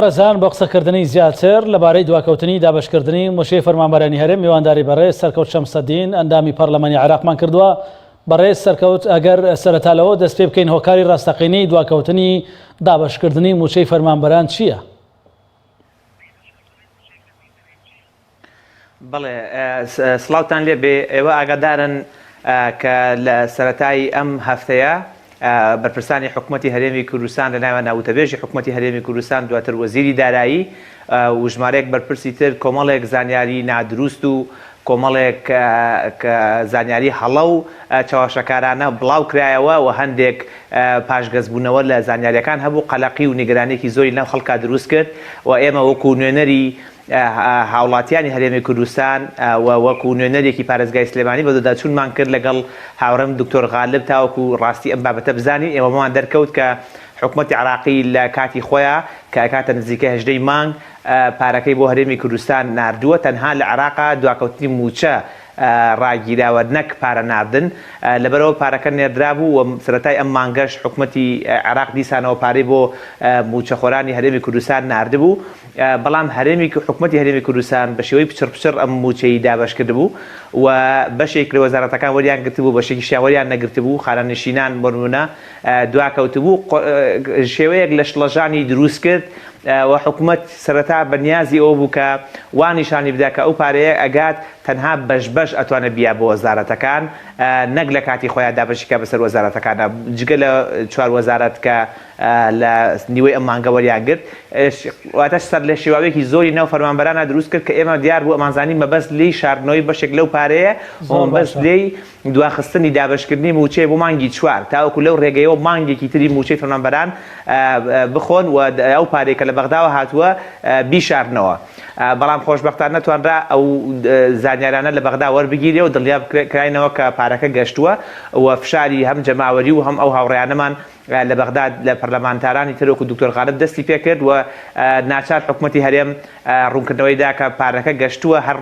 بەڕێزان بۆ قسەکردنی زیاتر لەبارەی دواکەوتنی دابەشکردنی موچەی فەرمانبەرانی هەرێم میوانداری بەڕێز سەرکەوت شەمسەدین ئەندامی پەرلەمانی عێراقمان کردووە. بەڕێز سەرکەوت ئەگەر سەرەتا لەوە دەست پێ بکەین هۆکاری ڕاستەقینەی دواکەوتنی دابەشکردنی موچەی فەرمانبەران چییە؟ بەڵێ سڵاوتان لێ بێ ئێوە ئاگادارن کە لە سەرەتای ئەم هەفتەیە بەرپرسانی حکوومەتی هەرێمی کوردستان لە ناویاندا وتەبێژی حکوومەتی هەرێمی کوردستان دواتر وەزیری دارایی و ژمارەیەک بەرپرسی تر کۆمەڵێک زانیاری نادروست و کۆمەڵێک زانیاری هەڵە و چەواشەکارانە بڵاو کرایەوە و هەندێک پاشگەزبوونەوە لە زانیاریەکان هەبوو قەلەقی و نیگەرانیەکی زۆری لەناو خەڵکا دروست کرد و ئێمە وەکو نوێنەری هاوڵاتیانی هەرێمی کوردستان و وەکو نوێنەرێکی پارێزگای سلێمانی بەدواداچوونمان کرد لەگەڵ هاوڕێم دکتۆر غالب تاوەکو ڕاستی ئەم بابەتە بزانین ئێمە بۆمان دەرکەوت کە حکومەتی عێراقی لە کاتی خۆیا کە ئەکاتە نزیکەی 18 ی مانگ پارەکەی بۆ هەرێمی کوردستان ناردووە تەنها لە عێراقا دواکەوتنی مووچە ڕاگیراوە نەک پارە ناردن، لەبەرئەوە پارەکە نێردرابوو و سەرەتای ئەم مانگەش حکومەتی عێراق دیسانەوە پارەی بۆ مووچەخۆرانی هەرێمی کوردستان ناردبوو، بەڵام هەرێمی حکومەتی هەرێمی کوردستان بە شێوەی پچڕ پچڕ ئەم مووچەی دابەش کردبوو و بەشێک لە وەزارەتەکان وەریان گرتبوو بەشێکیشیان وەریان نەگرتبوو، خانەنشینان بۆ نموونە دواکەوتبوو، شێوەیەک لە شڵەژانی دروست کرد و حکومەت سەرەتا بە نیازی ئەوە بوو کە وا نیشانی بدا کە ئەو پارەیە ئەگات تەنها بەش بەش ئەتوانێت بیا بۆ وەزارەتەکان نەک لە کاتی خۆیان دابەشی کا بەسەر وەزارەتەکانا جگە لە چوار وەزارەت کە لە نیوەی ئەم مانگە وەریان گرت واتە سەرلێشێواویەکی زۆری ناو فەرمانبەرانە دروست کرد کە ئێمە دیار بوو ئەمانزانی مەبەست لێی شاردنەوەی بەشێک لەو پارەیە و زۆر مەبەست باشە. لێی دواخستنی دابەشکردنی مووچەیە بۆ مانگی چوار تاوەکو لەو رێگەیەوە مانگێکی تری مووچەی فەرمانبەران بخۆن و ئەو پارەی کە لە بەغداوە هاتووە بیشارنەوە. بەڵام خۆشبەختانە توانرا ئەو زانیارانە لە بەغدا وەربگیرێ و دڵنیا کراینەوە کە پارەکە گەشتووە و فشاری هەم جەماوەری و هەم ئەو هاوڕێیانەمان لە بەغداد لە پەرلەمانتارانی تر وەکو دکتۆر غالب دەستی پێکرد و ناچار حکومەتی هەرێم ڕوونکردنەوەی دا کە پارەکە گەشتووە هەر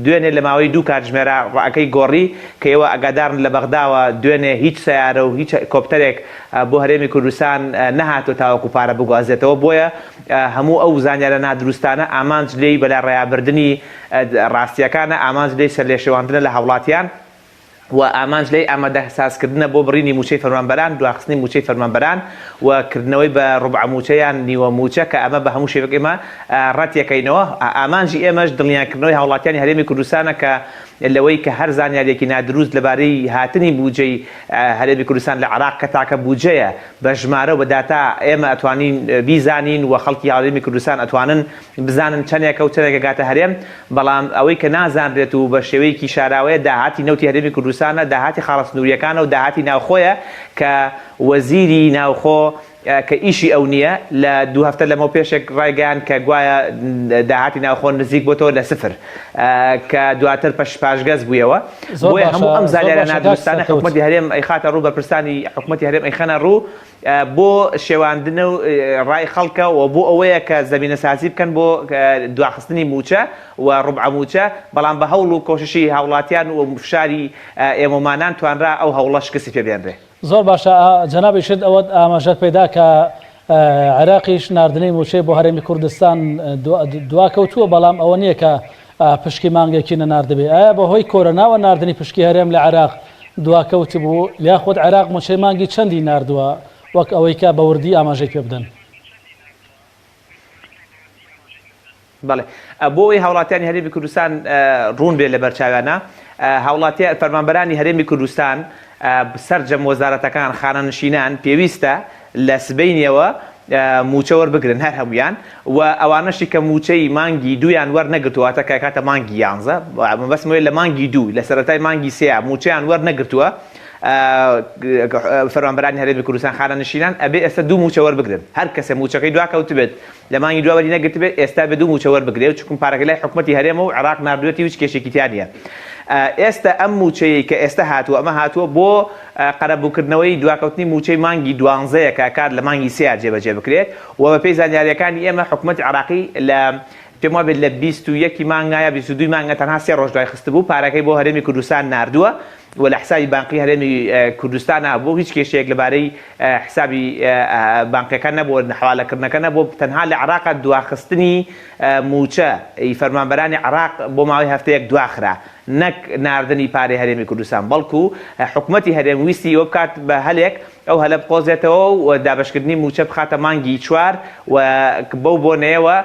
دوێنێ لە ماوەی دوو کاتژمێرا ڕەئەکەی گۆڕی کە ئێوە ئاگادارن لە بەغداوە دوێنێ هیچ سەیارە و هیچ کۆپتەرێک بۆ هەرێمی کوردستان نەهاتووە تاوەکو پارە بگوازێتەوە بۆیە هەموو ئەو زانیارە نادروستانە ئامانج لێی بەلاڕێیابردنی ڕاستییەکانە ئامانج لێی سەرلێشێواندنە لە هاوڵاتیان و ئامانج لێی ئامادەسازکردنە بۆ بڕینی مووچەی فەرمانبەران، دواخستنی مووچەی فەرمانبەران و کردنەوەی بە ڕوبعە مووچە یان نیوە مووچە کە ئەمە بە هەموو شێوەیەک ئێمە ڕەتیەکەینەوە. ئامانجی ئێمەش دڵنیاکردنەوەی هاوڵاتیانی هەرێمی کوردستانە کە لەوەی کە هەر زانیارییەکی نادروست لەبارەی هاتنی بوجەی هەرێمی کوردستان لە عێراق کە تاکە بوجەیە بە ژمارە و بە داتا ئێمە ئەتوانین بیزانین و خەڵکی هەرێمی کوردستان ئەتوانن بزانن چەنێکە و چەنێک ئەگاتە هەرێم، بەڵام ئەوەی کە نازانرێت و بە شێوەیەکی شاراوەیە داهاتی نەوتی هەرێمی کوردستانە، داهاتی خاڵە سنوورییەکانە و داهاتی ناوخۆیە کە وەزیری ناوخۆ کە ئیشی ئەو نییە لە دوو هەفتە لەمەو پێشێک ڕایگەیاند کە گوایە داهاتی ناوخۆ نزیک بۆتەوە لە سفر کە دواتر پەش پاشگەز بوویەوە زۆر بۆیە باشە هەموو ئەم زۆر زانیارە باشە کاک نادروستانە سەرکەوت. حکومەتی هەرێم ئەیخاتە ڕوو بەرپرسانی حکومەتی هەرێم ئەیخەنە ڕوو بۆ شێواندن و ڕای خەڵکە و بۆ ئەوەیە کە زەمینەسازی بکەن بۆ دواخستنی مووچە و ڕوبعە مووچە، بەڵام بە هەوڵ و کۆششی هاوڵاتیان و فشاری ئێمەمانان توانرا ئەو هەوڵە شکستی پێ بێنرێ. زۆر باشە جەنابیشت ئەوەت ئاماژەت پێدا کە عێراقیش ناردنی مووچەی بۆ هەرێمی کوردستان دواکەوتووە، بەڵام ئەوە نییە کە پشکی مانگێکی نەناردبێ، ئایا بەهۆی کۆرۆناوە ناردنی پشکی هەرێم لە عێراق دواکەوتبوو، یاخود عێراق مووچەی مانگی چەندی ناردووە وەک ئەوەی کە بە وردی ئاماژەی پێ بدەن؟ بەڵێ بۆ ئەوەی هاوڵاتیانی هەرێمی کوردستان ڕوون بێت لەبەر چاویانە هاوڵاتیان فەرمانبەرانی هەرێمی کوردستان سەرجەم وەزارەتەکان خانەنشینان پێویستە لە سبەینێوە مووچە وەربگرن هەر هەمویان و ئەوانەشی کە مووچەی مانگی دوویان وەرنەگرتووە واتە کە کاتە مانگی یانزە مەبەستم لە مانگی دوو لە سەرەتای مانگی سێ مووچەیان وەرنەگرتووە فەرمانبەرانی هەرێمی کوردستان خانەنشینان ئەبێ ئێستا دوو مووچە وەربگرن هەر کەسێ مووچەکەی دواکەوتبێت لە مانگی دوا وەری نەگرتبێت ئێستا بێ دوو مووچە وەربگرێ چونکم پارەکەی لای حکومەتی هەرێمە و عێراق ناردوێتی و هیچ کێشێکی تیا نییە ئێستا ئەم مووچەیەی کە ئێستا هاتووە ئەمە هاتووە بۆ قەرەبووکردنەوەی دواکەوتنی مووچەی مانگی دوانزەیە کە کار لە مانگی سێیا جێبەجێ بکرێت و بەپێی زانیارییەکانی ئێمە حکومەتی عێراقی لە. پێم وابێت لە 21 ی مانگا یا 22 مانگا تەنها سێ ڕۆژ دوای خستبوو پارەکەی بۆ هەرێمی کوردستان ناردووە و لە حسابی بانقی هەرێمی کوردستانا بوو هیچ کێشەیەک لەبارەی حسابی بانقیەکان نەبووە حەوالەکردنەکە نەبووە تەنها لە عێراقا دواخستنی مووچە ی فەرمانبەرانی عێراق بۆ ماوەی هەفتەیەک دواخرا نەک ناردنی پارەی هەرێمی کوردستان بەڵکو حکومەتی هەرێم ویستی ئەوە بکات بە هەلێک ئەو هەلە بقۆزێتەوە و دابەشکردنی مووچە بخاتە مانگی چوار و بەو بۆنەیەوە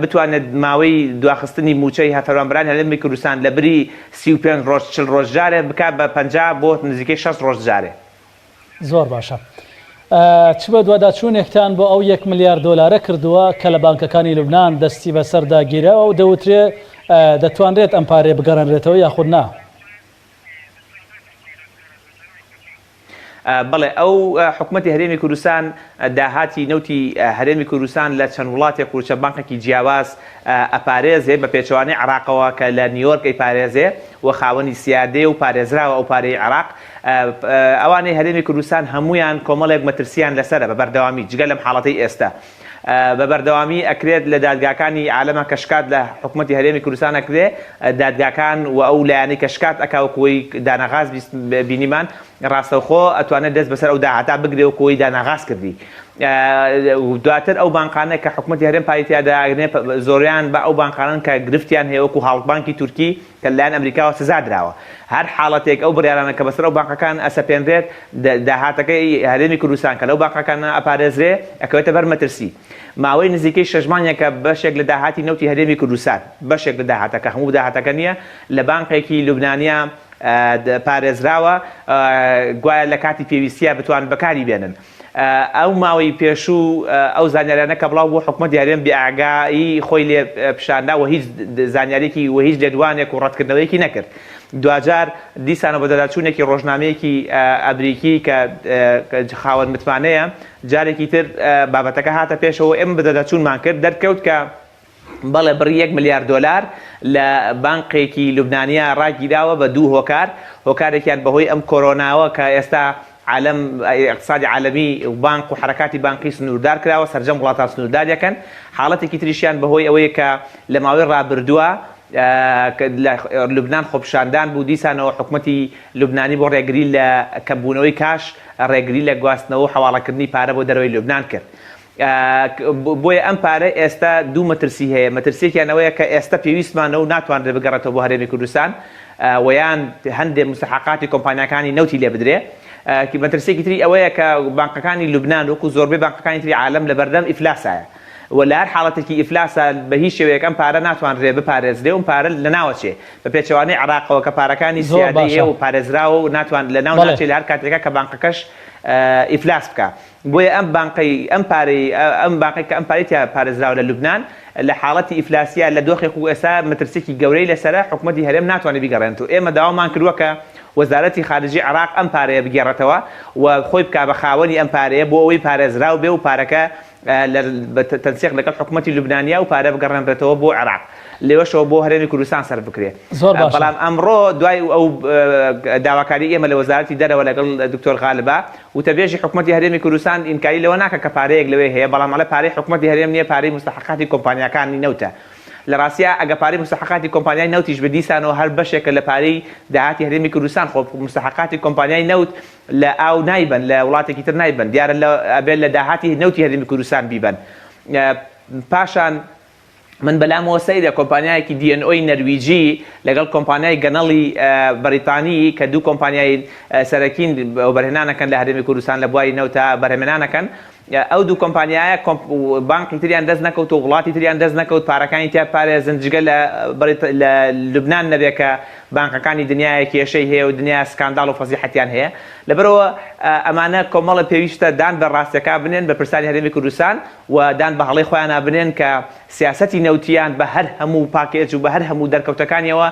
بتوانێت ماوەی دواخستنی مووچەی فەرمانبەرانی هەرێمی کوردستان لەبری 35 ڕۆژ 40 ڕۆژ جارێ بکات بە 50 بۆ نزیکەی 60 ڕۆژ جارێ. زۆر باشە. چ بەدواداچوونێکتان بۆ ئەو یەک ملیار دۆلارە کردووە کە لە بانکەکانی لوبنان دەستی بەسەردا گیراوە و دەوترێ دەتوانرێت ئەم پارەیە بگەڕێنرێتەوە یاخود نا؟ بەڵێ ئەو حکومەتی هەرێمی کوردستان داهاتی نەوتی هەرێمی کوردستان لە چەند وڵاتێک و چەند بانقێکی جیاواز ئەپارێزێ بە پێچەوانەی عێراقەوە کە لە نیویۆرک ئەیپارێزێ و خاوەنی سیادەیە و پارێزراوە ئەو پارەی عێراق ئەوانەی هەرێمی کوردستان هەموویان کۆمەڵێک مەترسیان لەسەرە بە بەردەوامی جگە لەم حاڵەتەی ئێستا بە بەردەوامی ئەکرێت لە دادگاکانی عالەما کە شکات لە حکومەتی هەرێمی کوردستان ئەکرێ دادگاکان و ئەو لایەنەی کە شکات ئەکا وەکو ئەوەی داناغاز بینیمان ڕاستەوخۆ ئەتوانێت دەست بەسەر ئەو داهاتا بگرێ وەکو ئەوەی داناغاز کردی دواتر ئەو بانقانە کە حکومەتی هەرێم پارەی تیا دائەگرێ زۆریان بە ئەو بانقانەن کە گرفتیان هەیە وەکو هاڵک بانکی تورکی کە لەلایەن ئەمریکاوە سزا دراوە. هەر حاڵەتێک ئەو بڕیارانە کە بەسەر ئەو بانقەکان ئەسەپێنرێت، داهاتەکەی هەرێمی کوردستان کە لەو بانقەکانە ئەپارێزرێ، ئەکەوێتە بەر مەترسی. ماوەی نزیکەی شەش مانگێکە بەشێک لە داهاتی نەوتی هەرێمی کوردستان، بەشێک لە داهاتەکە، هەموو داهاتەکە نییە، لە بانقێکی لوبنانیا پارێزراوە، گوایە لە کاتی پێویستیا بتوانن بەکاری بێنن. ئەو ماوەی پێشوو ئەو زانیاریانە کە بڵاو بوو حکومەتی هەرێم بێ ئاگایی خۆی لێ پیشاندا و هیچ زانیاریەکی و هیچ لێدوانێک و ڕەتکردنەوەیەکی نەکرد. دواجار دیسانەوە بەدواداچوونێکی ڕۆژنامەیەکی ئەمریکی کە خاوەن متمانەیە جارێکی تر بابەتەکە هاتە پێشەوە ئێمە بەدواداچوونمان کرد دەرکەوت کە بەڵێ بڕی یەک ملیار دۆلار لە بانقێکی لوبنانیا ڕاگیراوە بە دوو هۆکار، هۆکارێکیان بەهۆی ئەم کۆرۆناوە کە ئێستا عالەم ئیقتسادی عالەمی و بانق و حەرەکاتی بانقی سنووردار کراوە سەرجەم وڵاتان سنووردار یەکەن، حاڵەتێکی تریشیان بەهۆی ئەوەیە کە لە ماوەی ڕابردووە لە لوبنان خۆپیشاندان بوو دیسانەوە حکومەتی لوبنانی بۆ ڕێگری لە کەمبوونەوەی کاش ڕێگری لە گواستنەوە و حەواڵەکردنی پارە بۆ دەرەوەی لوبنان کرد. بۆیە ئەم پارە ئێستا دوو مەترسی هەیە، مەترسیەکیان ئەوەیە کە ئێستا پێویستمانە و ناتوانرێت بگەڕێتەوە بۆ هەرێمی کوردستان و یان هەندێ موستەحەقاتی کۆمپانیاکانی نەوتی لێ بدرێ. مەترسیەکی تری ئەوەیە کە بانقەکانی لوبنان وەکو زۆربەی بانقەکانی تری عالەم لەبەردەم ئیفلاسایە و لە هەر حاڵەتێکی ئیفلاسا بە هیچ شێوەیەک ئەم پارە ناتوانرێ بپارێزرێ و ئەم پارە لەناوەچێ بە پێچەوانەی عێراقەوە کە پارەکانی زۆر سیادەی باشە هەیە و پارێزراوە و ناتوان لەناو بەڵێ. ناچێ لە هەر کاتێکا کە بانقەکەش ئیفلاس بکا. بۆیە ئەم بانقەی ئەم پارەی ئەم بانقەی کە ئەم پارەی تیا پارێزراوە لە لوبنان لە حاڵەتی ئیفلاسیا لە دۆخێک و ئێستا مەترسیەکی گەورەی لەسەرە حکومەتی هەرێم ناتوانێت بیگەڕێنێتەوە ئێمە داوامان کردوە کە وەزارەتی خارجی عێراق ئەم پارەیە بگێڕێتەوە و خۆی بکا بە خاوەنی ئەم پارەیە بۆ ئەوەی پارێزراو بێ و پارەکە لە بە تەنسیق لەگەڵ حکومەتی لوبنانیا و پارە بگەڕێنرێتەوە بۆ عێراق لێوەشەوە بۆ هەرێمی کوردستان سەرف بکرێ. زۆر باشە. بەڵام ئەمڕۆ دوای ئەو داواکاری ئێمە لە وەزارەتی دەرەوە لەگەڵ دکتۆر غالبا وتەبێژی حکومەتی هەرێمی کوردستان ئینکاری لەوە ناکا کە پارەیەک لەوێ هەیە، بەڵام ئەڵێ پارەی حکومەتی هەرێم نییە پارەی موستەحەقاتی کۆمپانیاکانی نەوتە. لە ڕاستیا ئەگە پارەی موستەحەقاتی کۆمپانیای نەوتیش بێ دیسانەوە هەر بەشێکە لە پارەی داهاتی هەرێمی کوردستان خۆ موستەحەقاتی کۆمپانیای نەوت لە ئاو نایبەن لە وڵاتێکی تر نایبەن دیارە لە ئەبێ لە داهاتی نەوتی هەرێمی کوردستان بیبەن. پاشان من بەلامەوە سەیرە کۆمپانیایەکی DNO ی نەرویجی لەگەڵ کۆمپانیای گەنەڵی بەریتانی کە دوو کۆمپانیای سەرەکین وەبەرهێنانەکەن لە هەرێمی کوردستان لە بواری نەوتا بەرهەمێنانەکەن ئەو دوو کۆمپانیایە بانقی تریان دەست نەکەوت و وڵاتی تریان دەست نەکەوت پارەکانی تیا پارێزن جگە لە لە لوبناان نەبێ کە بانقەکانی دنیاە کێشەی هەیە و دنیا سکانداڵ و فەزیحەتیان هەیە لەبەرەوە ئەمانە کۆمەڵە پێویستە دان بە ڕاستەکە بنێن بە پرسانی هەرێمی کوردستان و دان بە هەڵەی خۆیانا بنێن کە سیاسەتی نەوتیان بە هەر هەموو پاکێج و بە هەر هەموو دەرکەوتەکانیەوە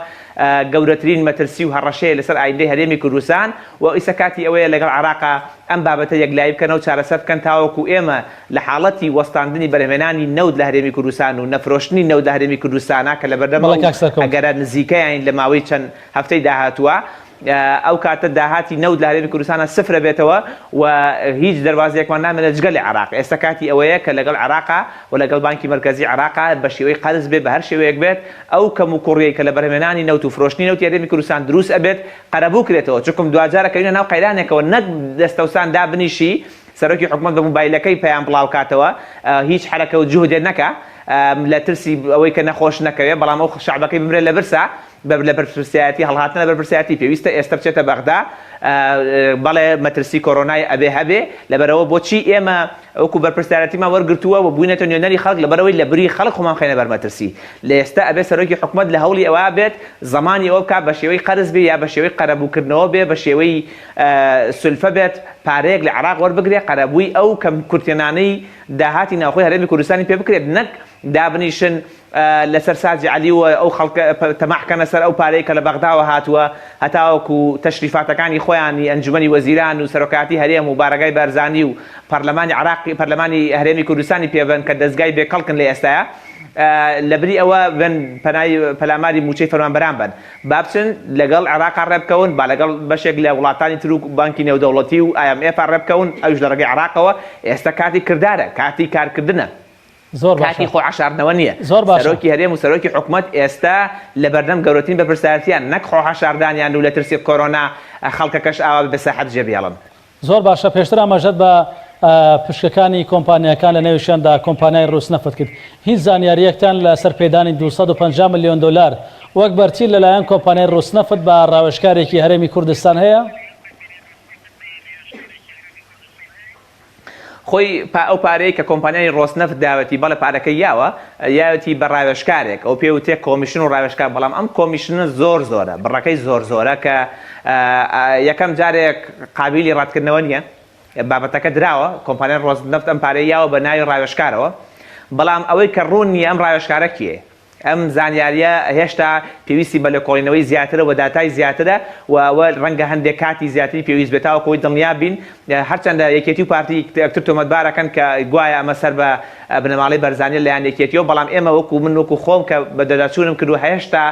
گەورەترین مەترسی و هەڕەشەیە لەسەر ئایندەی هەرێمی کوردستان و ئیسە کاتی ئەوەیە لەگەڵ عێراقا ئەم بابەتە یەکلایی بکەنەوە چارەسەر بکەن تاوەکو ئێمە لە حاڵەتی وەستاندنی بەرهەمێنانی نەوت لە هەرێمی کوردستان و نەفرۆشتنی نەوت لە هەرێمی کوردستانا کە لەبەردەم بەڵێ ئەو کاک سەرکەوت. ئەگەرە نزیکەین لە ماوەی چەند هەفتەی داهاتووە. ئەو کاتە داهاتی نەوت لە هەرێمی کوردستانە سفرە بێتەوە و هیچ دەروازەیەکمان نامێنێت جگە لە عێراق. ئێستا کاتی ئەوەیە کە لەگەڵ عێراقا و لەگەڵ بانکی مەرکەزی عێراقا بە شێوەی قەرز بێ بە هەر شێوەیەک بێت ئەو کەموکوڕیەی کە لە بەرهەمهێنانی نەوت و فرۆشتنی نەوتی هەرێمی کوردستان دروست ئەبێت قەرەبوو کرێتەوە چونکم دواجار ئەکەوینە ناو قەیرانێکەوە نەک دەستەوسان دابنیشی سەرۆکی حکومەت بە موبایلەکەی پەیام بڵاوکاتەوە هیچ حەرەکە و جوهدێ نەکا لە ترسی ئەوەی کە نەخۆش نەکەوێ بەڵام ئەو شەعبەکەی بمرێ لە برسا لە بەرپرسیارەتی هەڵهاتنە لە بەرپرسیارەتی پێویستە ئێستە بچێتە بەغدا بەڵێ مەترسی کۆرۆنای ئەبێ هەبێ لەبەرئەوە بۆچی ئێمە وەکو بەرپرسیارەتیمان وەرگرتووە و بووینەتە نوێنەری خەڵک لەبەرئەوەی لە بری خەڵک خۆمان بخەینە بەر مەترسی لە ئێستا ئەبێ سەرۆکی حکومەت لە هەوڵی ئەوە بێت زەمانی ئەوە بکات بە شێوەی قەرز بێ یا بە شێوەی قەرەبووکردنەوە بێ بە شێوەی سولفە بێت پارەیەک لە عێراق وەربگرێ قەرەبووی ئەو کەم کورتێنانەی داهاتی ناوخۆی هەرێمی کوردستانی پێ بکرێت نەک دابنیشن لەسەر ساجی عەلی و ئەو خەڵکە تەماح کەنە سەر ئەو پارەی کە لە بەغداوە هاتووە هەتاوەکو تەشریفاتەکانی خۆیانی ئەنجومەنی وەزیران و سەرۆکایەتی هەرێم و بارەگای بارزانی و پەرلەمانی عراقی پەرلەمانی هەرێمی کوردستانی پێبەن کە دەزگای بێ کەڵکن لە ئێستایا لەبری ئەوە بن پەنای پەلاماری موچەی فەرمانبەران بەن با بچن لەگەڵ عێراقا ڕێبکەون با لەگەڵ بەشێک لە وڵاتانی تر و بانکی نێودەوڵەتی و IMF ڕێبکەون ئەویش لە ڕێگەی عێراقەوە ئێستا کاتی کردارە کاتی کارکردنە زۆر باشە. کاتی خۆ حەشاردنەوە نییە. زۆر باشە. سەرۆکی هەرێم و سەرۆکی حکومەت ئێستا لەبەردەم گەورەترین بەرپرسایەتیان نەک خۆ حەشاردانیان و لە ترسی کۆرۆنا خەڵکەکەش ئاوا بە ساحەت جێبهێڵن. زۆر باشە پێشتر ئاماژەت بە پشکەکانی کۆمپانیاکان لە نێویشیاندا کۆمپانیای ڕوسنەفت کرد هیچ زانیارییەکتان لەسەر پێدانی 250 ملیۆن دۆلار وەک بەرتیل لەلایەن کۆمپانیای ڕوسنەفت بە ڕاوێژکارێکی هەرێمی کوردستان هەیە؟ خۆی پا ئەو پارەیەی کە کۆمپانیای ڕۆسنەفت داوێتی بەڵێ پارەکەی یاوە یاوێتی بە ڕاوێژکارێک ئەو پێ وترێ کۆمیشن و ڕاوێژکار بەڵام ئەم کۆمیشنە زۆر زۆرە بڕەکەی زۆر زۆرە کە یەکەم جارێک قابیلی ڕەتکردنەوە نییە بابەتەکە دراوە کۆمپانیای ڕۆسنەفت ئەم پارەی یاوە بە ناوی ڕاوێژکارەوە بەڵام ئەوەی کە ڕوون نییە ئەم ڕاوێژکارە کێیە ئەم زانیارییە هێشتا پێویستی بە لێکۆڵینەوەی زیاترە و داتای زیاترە و ئەوە ڕەنگە هەندێک کاتی زیاتری پێویست بێت تاوەکو ئەوەی دڵنیا بین. هەرچەندە یەکێتی و پارتی یەکتر تۆمەتبار ئەکەن کە گوایە ئەمە سەر بە بنەماڵەی بەرزانییە لەلایەن یەکێتییەوە، بەڵام ئێمە وەکو من وەکو خۆم کە بەدواداچوونم کردووە هێشتا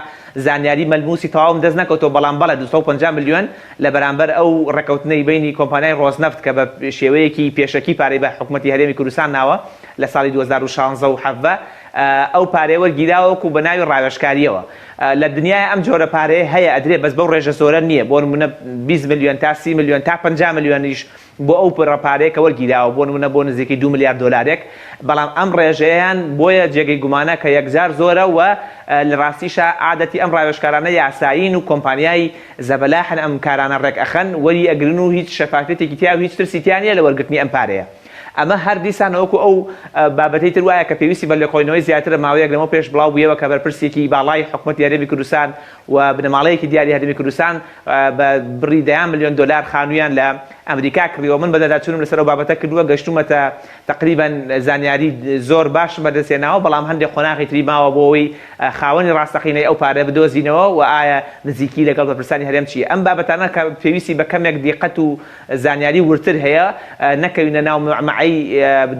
زانیاری مەلموسی تەواوم دەست نەکەوتووە، بەڵام بەڵێ 250 ملیۆن لە بەرامبەر ئەو ڕێککەوتنەی بەینی کۆمپانیای ڕۆزنەفت کە بە شێوەیەکی پێشەکی پارەی بە حکومەتی هەرێمی کوردستان ناوە لە ساڵی 2016 و 17 ئەو پارەیە وەرگیراوە وەکو بە ناوی ڕاوێژکاریەوە. لە دنیایا ئەم جۆرە پارەیە هەیە ئەدرێ بەس بەو ڕێژە زۆرە نیە بۆ نمونە 20 ملیۆن تا 30 ملیۆن تا 50 ملیۆنیش بۆ ئەو بڕە پارەیە کە وەرگیراوە بۆ نمونە بۆ نزیکەی 2 ملیار دۆلارێک بەڵام ئەم ڕێژەیەیان بۆیە جێگەی گومانە کە یەکجار زۆرە و لە ڕاستیشا عادەتی ئەم ڕاوێژکارانە یاسایین و کۆمپانیای زەبەلاحن ئەم کارانە ڕێک ئەخەن وەری ئەگرن و هیچ شەفافیەتێکی تیا و هیچ ترسی تیا نیە لە وەرگرتنی ئەم پارەیە. ئەمە هەر دیسان وەکو ئەو بابەتەی تر وایە کە پێویستی بە لێکۆڵینەوەی زیاترە، ماوەیەک لەمەو پێش بڵاو بوویەوە کە بەرپرسێکی باڵای حکومەتی هەرێمی کوردستان و بنەماڵەیەکی دیاری هەرێمی کوردستان بە بڕی دەیان ملیۆن دۆلار خانوویان لە ئەمریکا کڕیوە، من بەدواداچوونم لەسەر ئەو بابەتە کردووە گەشتوومەتە تەقریبەن زانیاری زۆر باشم بەدەست هێناوە، بەڵام هەندێک قۆناغی تری ماوە بۆ ئەوەی خاوەنی ڕاستەقینەی ئەو پارەیە بدۆزینەوە و ئایا نزیکی لەگەڵ بەرپرسانی هەرێم چییە. ئەم بابەتانە کە پێویستی بە کەمێک دیقەت و زانیاری وردتر هەیە نەکەوینە ناو مەعمەعەی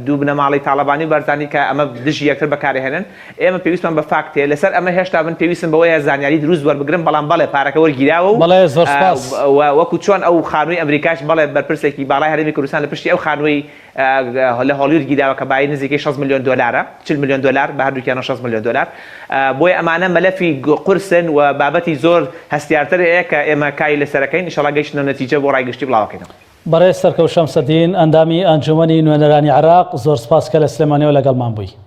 دوو بنەماڵەی تاڵەبانی و بارزانی کە ئەمە دژی یەکتر بەکارئەهێنن ئێمە پێویستمان بە فاکت هەیە لەسەر ئەمە هێشتا من پێویستم بەوەیە زانیاری دروست وەربگرم بەڵام بەڵێ پارەکە وەرگیراوە و بەڵێ زۆر سوپاس. وەکو چۆن ئەو خانووی ئەمریکاش بەڵێ بەرپرسێکی باڵای هەرێمی کوردستان لە پشتی ئەو خانووەی لە هۆڵیود گیراوە کە بایی نزیکەی 60 ملیۆن دۆلارە 40 ملیۆن دۆلار بە هەردووکیانەوە 60 ملیۆن دۆلار بۆیە ئەمانە مەلەفی قورسن و بابەتی زۆر هەستیارتر هەیە کە ئێمە کاری لەسەرەکەین ئیشەڵا گەیشتنە نەتیجە بۆ ڕای گشتی بڵاوەکەینەوە. بەڕێز سەرکەوت شەمسەدین، ئەندامی ئەنجوومەنی نوێنەرانی عێراق، زۆر سوپاس کە لە سلێمانیەوە لەگەڵمان بووی.